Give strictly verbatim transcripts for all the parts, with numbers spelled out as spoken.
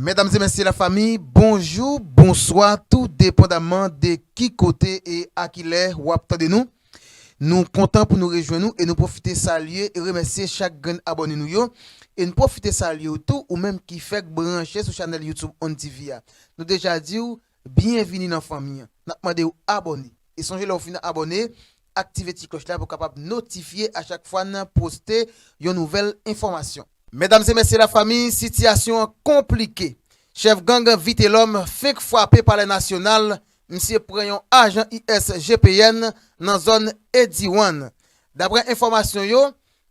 Medam e mesye lafanmi, bonjou, bonswa, tou depandaman de ki kote e a ki lè w ap tande nou. Nou kontan pou nou rejwenn nou e nou pwofite salye e remèsye chak grenn abòne nou yo. E nou pwofite salye w tou, ou menm ki fèk branche sou chanèl YouTube On TV a. Nou deja di w, byenvini nan fanmi an. N ap mande w abòne. E sonje lè w fin abòne, aktive ti klòch la pou w kapab notifye a chak fwa n poste yon nouvèl enfòmasyon. Medam e mesye lafanmi, sitiyasyon an konplike. Chèf gang Vitelòm fenk frape Palè Nasyonal, misye pran yon ajan I S G P N nan zòn Ediwan. Daprè enfòmasyon yo,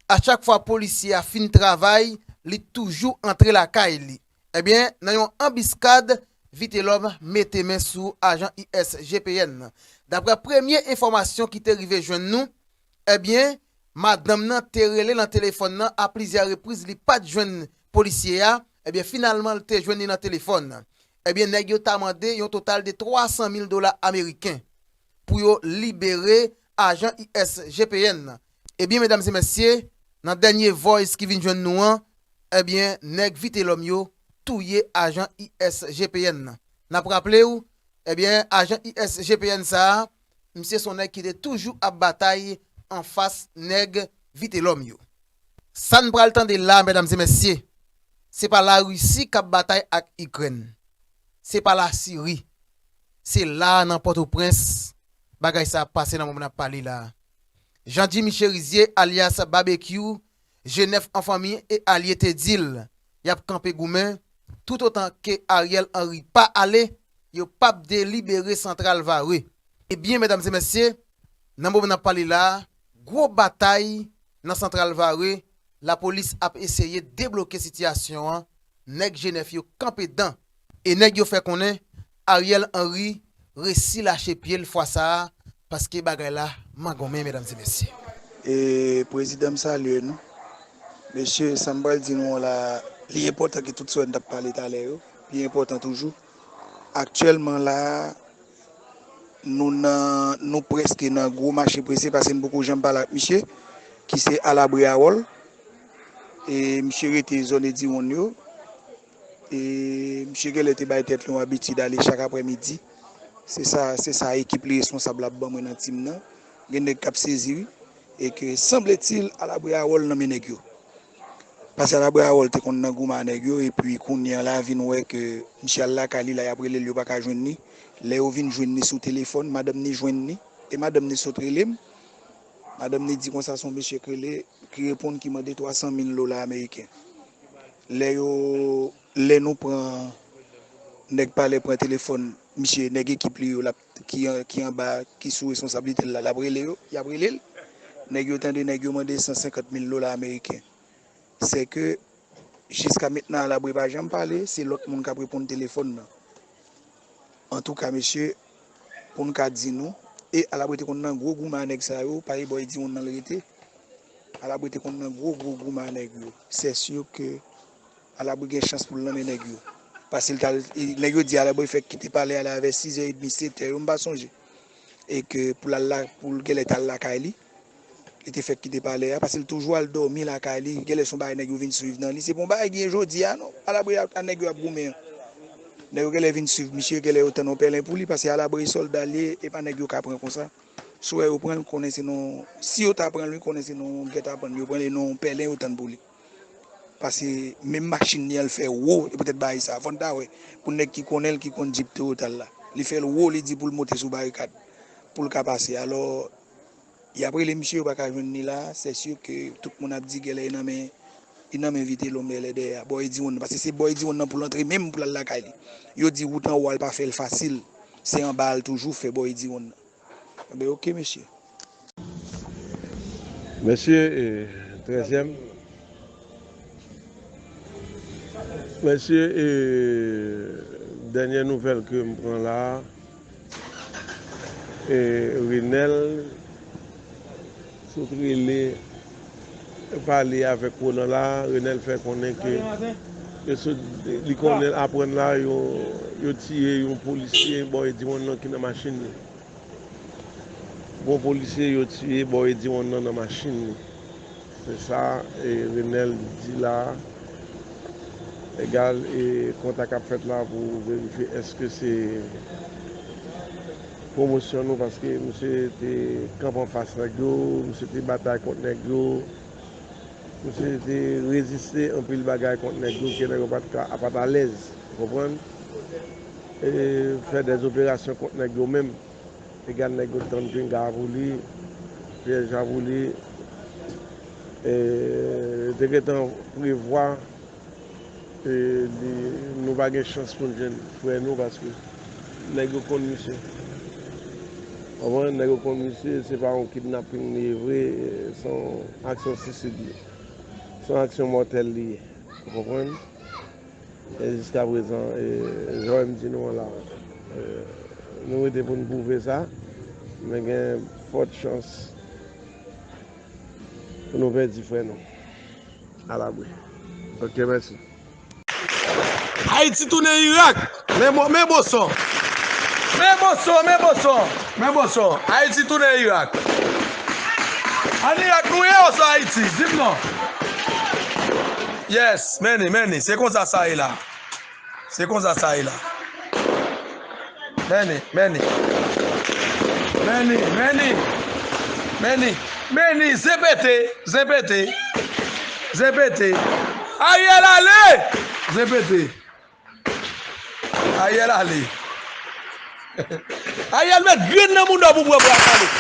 a chak fwa polisye a fin travay, li toujou antre lakay li. Ebyen, nan yon anbiskad, Vitelòm mete men sou ajan I S G P N nan. Daprè premye enfòmasyon ki te rive jwenn nou, ebyen, madanm nan te rele nan telefòn nan a plizyè repriz, li pa t jwenn polisye a. Ebyen, finalman, l te jwenn li nan telefòn. Ebyen, nèg yo ta mande yon total de twa san mil dola ameriken pou yo libere ajan I S G P N nan. Ebyen, medam e mesye, nan dènye voice ki vin jwenn nou an, ebyen, nèg Vitelòm yo touye ajan I S G P N nan. N ap raple w, ebyen, ajan I S G P N sa a, misye se yon nèg ki te toujou ap batay anfas nèg Vitelòm yo. Sa n pral tande la, medam e mesye, se pa Larisi k ap batay ak Ikrèn. Se pa Lasiri. Se la a nan Pòtoprens bagay sa ap pase nan moman n ap pale la a. Jean Jimmy Cherizier, alyas Babekyou, G nèf an fanmi e alye te di l y ap kanpe goumen toutotan ke Ariel Henry pa ale, yo p ap delibere Santral Vare. Ebyen, medam e mesye, nan moman n ap pale la a, gwo batay nan Santral Vare, lapolis ap eseye debloke sitiyasyon an, nèg G nèf yo kanpe dan, e nèg yo fè konnen Ariel Henry resi lache pye l fwa sa a, paske bagay la mangonmen, medam e mesye. E prezidan, m salye nou. Mesye, sa m pral di nou an la, li enpòtan ke tout sa n t ap pale talè yo, li enpòtan toujou. Aktyèlman la, nou nan, nou prèske nan gwo mache prese, paske m poko janm pale ak misye, ki se Alabre Harold. E misye rete zòn Ediwonn yo. E misye genlè te bay tèt li yon abitid ale chak aprèmidi. Se sa, se sa ekip li responsab la ap ban mwen nan tim nan. Gen nèg k ap sezi, wi. E ke sanbletil Alabre Harold nan men nèg yo. Paske Alabre Harold te konn nan goumen a nèg yo, epi kounye a la vin wè ke misye al lakay li la, y ap rele l, yo pa ka jwenn li. Lè yo vin jwenn li sou telefòn, madanm ni jwenn li, e madanm ni sot rele m. Madanm ni di konsa se yon mesye k rele, ki reponn, ki mande twa san mil dola ameriken. Lè yo, lè nou pran, nèg Palè pran telefòn misye, nèg ekip li yo, l ap, ki an, ki anba, ki sou responsablite l la, l ap rele yo, y ap rele l. Nèg yo tande, nèg yo mande san senkant mil dola ameriken. Sèke, jiska mentnan, Alabre pa janm pale, se lòt moun k ap reponn telefòn nan. Antouka, mesye, pou n ka di nou, e Alabre te konn nan gwo goumen a nèg sa yo, pa e bò Ediwonn nan l rete. Alabre te konn nan gwo, gwo goumen a nèg yo. Sè si ke Alabre gen chans pou l nan men nèg yo. Paske l t al, e, nèg yo di Alabre fèk kite palè a la vè sizè edmi, setè yo, m pa sonje. E ke pou l al la, pou l genlè t al lakay li, li te fèk kite palè a, paske l toujou al dòmi lakay li. Genlè se yon bagay nèg yo vin swiv nan li. Se pa yon bagay ki gen jodi a, non. Alabre a, a nèg yo ap goumen an. Nèg yo genlè vin swiv misye, genlè yo tann yon pèlen pou li, paske Alabre sòlda l ye, e pa nèg yo ka pran konsa. Si w wè yo pran l, konnen se nan, si yo ta pran l, wi, konnen se nan yon gètapann yo pran l, e nan yon pèlen yo tann pou li. Paske menm machin li an l fè wo, e poutèt bagay sa. Fò n ta wè, pou nèg ki konnen l, ki konn djip Toyota l la. Li fè l wo, li di pou l monte sou barikad, pou l ka pase. Alò, y ap rele misye, yo pa ka jwenn li la, sè si ke tout moun ap di genlè li nan men, li nan men Vitelòm genlè dèyè a, bò Ediwonn nan, paske se bò Ediwonn nan pou l antre menm pou l al lakay li. Yo di wout anwo a, l pa fè l fasil, se anba a l toujou fè bò Ediwonn nan. Enben, oke, mesye. Mesye, e, trèzyèm. Mesye, e, dènyè nouvèl ke m pran la a, e, Renel sot rele, pale avèk Roland la, Renel fè konnen ke yo sot, li konnen, aprann la, yo, yo tiye yon polisye bò Ediwonn nan ki nan machin li. Gon polisye yo tiye bò Ediwonn nan, nan machin li. Se sa, e, Renel di la a. Egal, e kontak ap fèt la pou verifye èske se pwomosyon nou, paske misye te kanpe anfas nèg yo, misye te batay kont nèg yo, misye te reziste anpil bagay kont nèg yo, ke nèg yo pa t ka, pa t alèz, ou konprann? E fè dèz operasyon kont nèg yo menm. Egal, nèg yo tann pinga pou li, pyèj la pou li. E, te gentan prevwa, e, li, nou pa gen chans pou n jwenn frè nou, paske nèg yo konn misye. Konprann? Nèg yo konn misye, se pa yon kidnaping li ye vre, se yon aksyon sisid li ye. Se yon aksyon mòtèl li ye. Ou konprann? E jiskaprezan, e, jan w di nou an la, e, nou rete pou n pwouve sa, men gen fòt chans pou nou pèdi frè nou. Alabwe. Ok, mèsi. Ayiti tounen Irak. Men bon, men bon son. Men bon son, men bon son. Men bon son. Ayiti tounen Irak. Ann Irak nou ye ouswa Ayiti? Di m non. Yes, men ni, men ni. Se konsa sa ye la. Se konsa sa ye la. Men ni, men ni. Men ni, men ni. Men ni, men ni. Zen pete, zen pete. Zen pete. Ariel ale! Zen pete. Ariel ale. Ariel met grenn nan mouda w pou pran bra kale.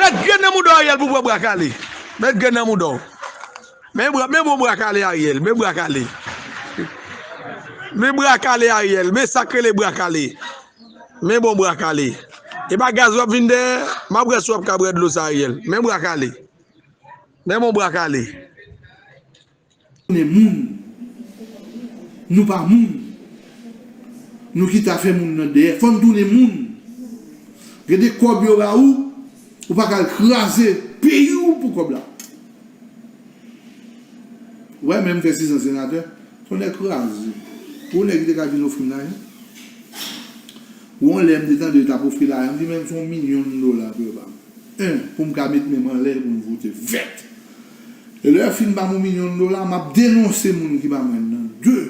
Met grenn nan mouda w, Ariel, pou pran bra kale. Met grenn nan mouda w. Men bra, men bon bra kale Ariel, men bra kale. Men bra kale Ariel, men sa k rele bra kale. Men bon bra kale. E pa gaz w ap vin dèyè, m ap wè si w ap ka bwè dlo sa Ariel. Men bra kale. Men bon bra kale. Tounen moun. Nou pa moun. Nou kite afè moun nan dèyè. Fò n tounen moun. Gen de kòb yo ba ou, ou pa ka al kraze peyi w pou kòb la. Ou wè, menm fè sis an senatè, se yon nèg kraze. Pou yon nèg ki te ka vin ofri m lajan. Gon lè m te tande yo t ap ofri lajan, m di menm se yon milyon dola pou yo ba m. En, pou m ka met men m anlè pou m vote vèt. E lè yo fin ba m yon milyon dola, m ap denonse moun ki ba mwen l nan. De,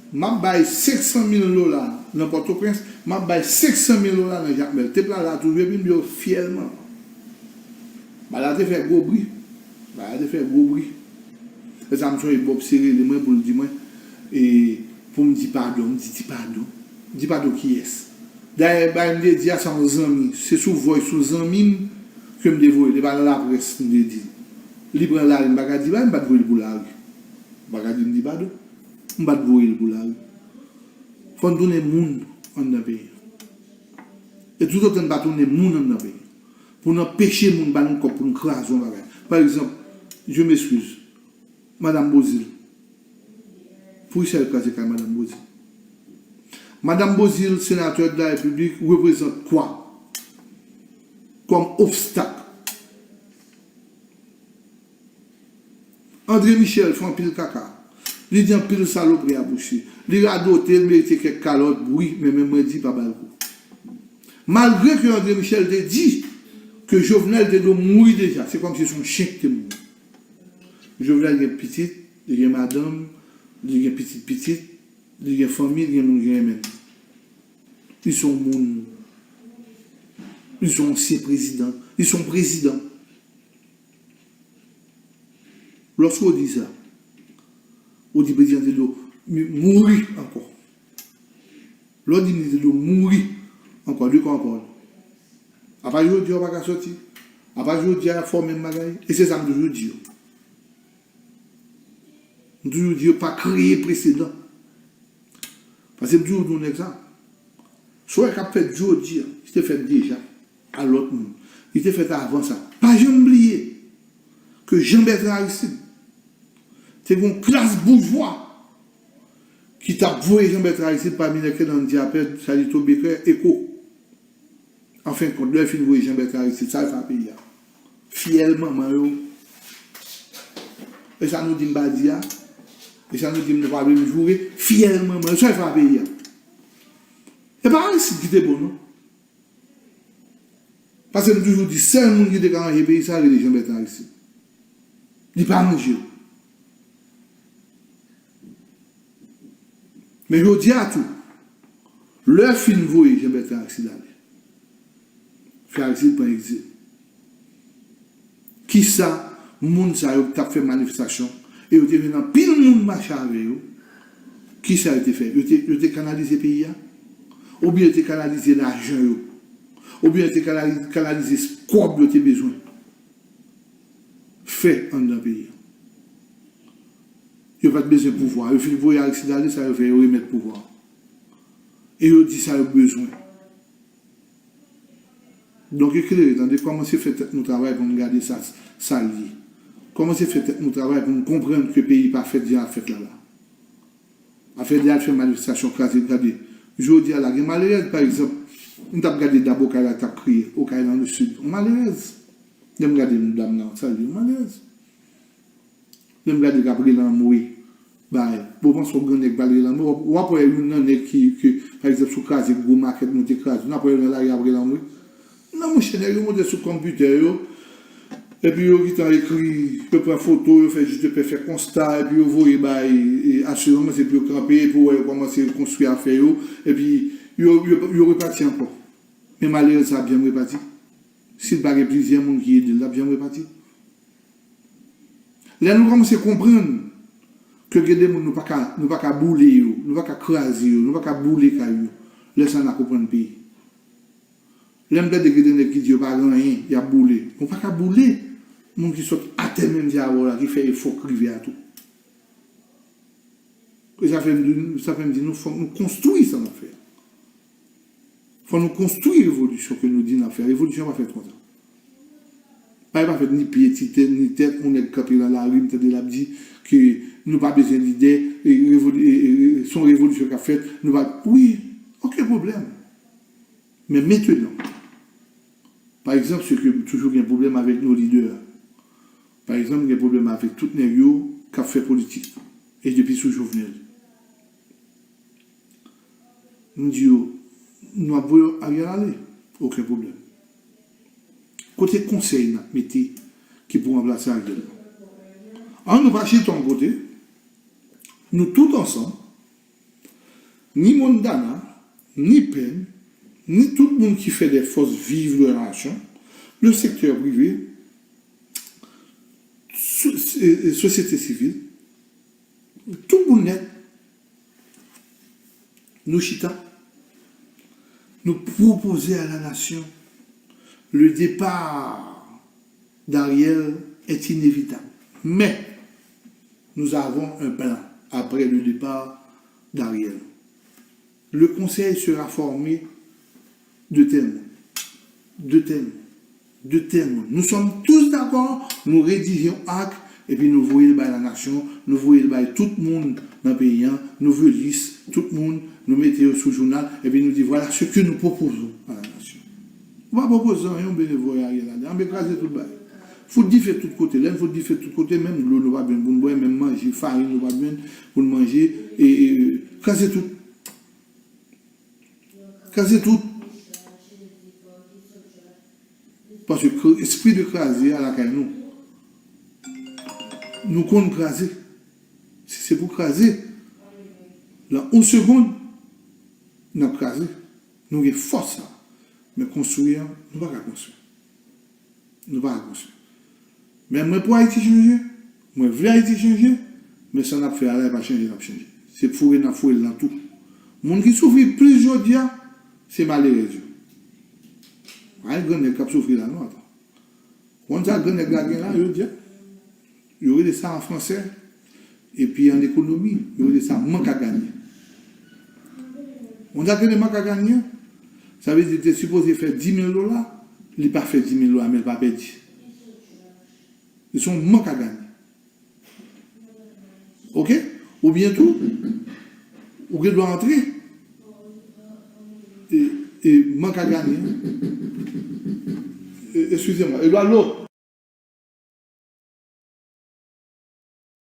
m ap bay senk san mil dola nan Pòtoprens, m ap bay senk san mil dola nan Jakmèl. Tip la la toujou, epi m di yo fyèlman. Bagay la te fè gwo bri. Bagay la te fè gwo bri. E sa m sonje Bob se rele mwen pou l di mwen, e, pou m di padon, m di, di padon. Di padon kiyès? Dayè, bagay m te di a, se yon zanmi. Se sou voice yon zanmi m ke m te voye l. E pa nan laprès m te di l. Li pran lari, m pa ka di bagay, m pa t voye l pou lari. M pa ka di m di padon. M pa t voye l pou lari. Fò n tounen moun anndan peyi a. E toutotan n pa tounen moun anndan peyi a, pou n anpeche moun ba nou kòb pou n kraze yon bagay. Pa egzanp, je m'excuse, Madanm Beauzile. Poukisa yo kraze kay Madanm Beauzile? Madanm Beauzile, sénateur de la République, représente quoi comme obstacle? André Michel fè anpil kaka. Li di anpil salopri a bouch li. Li radote, li merite kèk kalòt, wi, men menm mwen di pa ba l kou. Malgre ke André Michel te di ke Jovenel te dwe mouri deja, se kòmsi se yon chen ki te mouri. Jovenel gen pitit, li gen madanm, li gen pitit pitit, li gen fanmi, li gen moun ki renmen l. Li se yon moun. Li se yon ansyen prezidan. Li se yon prezidan. Lòske w di sa, ou di prezidan te dwe mouri ankò. Lè w di m li te dwe mouri ankò, de quoi on parle? Apa jodi a w pa ka sòti? Apa jodi a y ap fè w menm bagay? E se sa m toujou di yo. M toujou di yo pa kreye presedan. Paske m toujou di yon nèg sa. Sa w wè k ap fèt jodi a, li te fèt deja a lòt moun. Li te fèt avan sa. Pa janm bliye ke Jean Bertrand Aristide te gen yon klas boujwa ki t ap voye Jean Bertrand Aristide pami nèg ke nan Dyape, Salito Becker, Eko. An fen kont, lè yo fin voye Jean Bertrand Aristide, sa yo fè a peyi a? Fyèl manman yo. E sa nou di m pa di a? E sa nou di m nou pa vle m joure? Fyèl manman yo, sa yo fè a peyi a? E pa Aristide ki te bon, non. Paske m toujou di, sèl moun ki te ka ranje peyi sa, rele Jean Bertrand Aristide. Li pa ranje l. Men jodi a tou, lè yo fin voye Jean Bertrand Aristide ale, fè Aristide pran egzil. Kisa moun sa yo k t ap fè manifestasyon, e yo te jwenn anpil moun mache avè yo, kisa yo te fè? Yo te, yo te kanalize peyi a? Oubyen yo te kanalize lajan yo? Oubyen yo te kanali-, kanalize kòb yo te bezwen fè anndan peyi a? Yo pa t bezwen pouvwa. Yo fin voye Aristide ale, sa yo fè, yo remèt pouvwa. E yo di sa yo bezwen. Donk, eklere, tande, kòmanse fè tèt nou travay pou n gade sa, sa l ye. Kòmanse fè tèt nou travay pou n konprann ke peyi pa fèt jan ap fèt la la. Afè de al fè manifestasyon, kraze, gade. Jodi a la, gen malerèz, pa egzanp, m t ap gade dam Okay la k t ap kriye, Okay lan le Sud. Yon malerèz. Lè m gade yon dam nan, sa l ye, yon malerèz. Lè m gade l k ap rele anmwe, bay. Bon, w panse yon grann nèg pral rele anmwe? W ap, w ap wè youn nan nèg ki, ki, pa egzanp, si w kraze gwo makèt, nou te kraze, n ap wè yo nan lari ap rele anmwe. Non, monchè, nèg yo monte sou konpitè yo, epi yo gentan ekri, yo pran foto, yo fè jis de pè, fè konsta, epi yo voye bay, e, asirans, epi yo kanpe, epi w wè yo kòmanse konstwi afè yo, epi yo, yo, yo repati ankò. Men malerèz sa ap janm repati. Si l pa gen plizyè moun ki ede l, l ap janm repati. Lè nou kòmanse konprann ke gen de moun nou pa ka, nou pa ka boule yo, nou pa ka kraze yo, nou pa ka boule kay yo, lè sa a n a konprann peyi. Lè m tande gen de nèg ki di yo pa gen anyen, y ap boule. Nou pa ka boule moun ki sot atè menm jan avè w la, ki fè efò k rive a tou. E sa fè m di, sa fè m di nou, fòk nou konstwi sa n ap fè a. Fòk nou konstwi revolisyon ke nou di n ap fè a. Revolisyon pa fèt konsa. Bagay pa fèt ni pye, ti tèt, ni tèt. Yon nèg kanpe nan lari, m tande l ap di ke nou pa bezwen lidè, e revoli-, e, e, e, se yon revolisyon k ap fèt, nou pa, wi, okenn pwoblèm. Men mentenan, pa egzanp, se ke toujou gen pwoblèm avèk nou lidè a. Pa egzanp, gen pwoblèm avèk tout nèg yo k ap fè politik. E depi sou Jovenel. M di yo, nou ap voye Ariel ale? Okenn pwoblèm. Kote konsèy n ap mete ki pou ranplase Ariel la? An nou pa chita yon kote, nou tout ansanm, ni Mondana, ni Pen, ni tout moun ki fè des forces vives de la nation, le secteur privé, so-, e, e, sosyete sivil, tout moun nèt, nou chita, nou pwopoze a la nasyon le départ d'Ariel est inévitable. Mais nous avons un plan après le départ d'Ariel. Le conseil sera formé de tèl moun, de tèl moun, de tèl moun. Nous sommes tous d'accord, nou redije yon ak, epi nou voye l bay la nasyon, nou voye l bay tout moun nan peyi an, nou voye lis tout moun, nou mete yo sou jounal, epi nou di, voilà ce que nous proposons à la nation. Ou pa pwopoze anyen, ou byen voye Ariel ale. Anben kraze tout bagay. Fout dife tout kote. Lè n fout dife tout kote, menm dlo nou pa jwenn pou n bwè, menm manje, farin nou pa jwenn pou n manje, e, e, kraze tout. Kraze tout. Paske espri de kraze a lakay nou. Nou konn kraze. Si se pou kraze, nan yon segonn, n ap kraze. Nou gen fòs la. Men konstwi an, nou pa ka konstwi. Nou pa ka konstwi. Men mwen pou Ayiti chanje, mwen vle Ayiti chanje, men sa n ap fè a la, e pa chanje n ap chanje. Se foure n ap foure l nan twou. Moun ki soufri plis jodi a, se malerèz yo. Pa gen grann nèg k ap soufri la non, atan. Konn sa grann nèg la gen la, yo di a. Yo rele sa an fransè, epi an ekonomi, yo rele sa mank a ganye. Moun sa k rele mank a ganye, sa vle di li te sipoze fè dis mil dola, li pa fè dis mil dola, men l pa pèdi. Se yon mank a ganye. Oke? Oubyen tou, ou gen dwa antre, e, e mank a ganye. E, eskize mwen, Edouardo,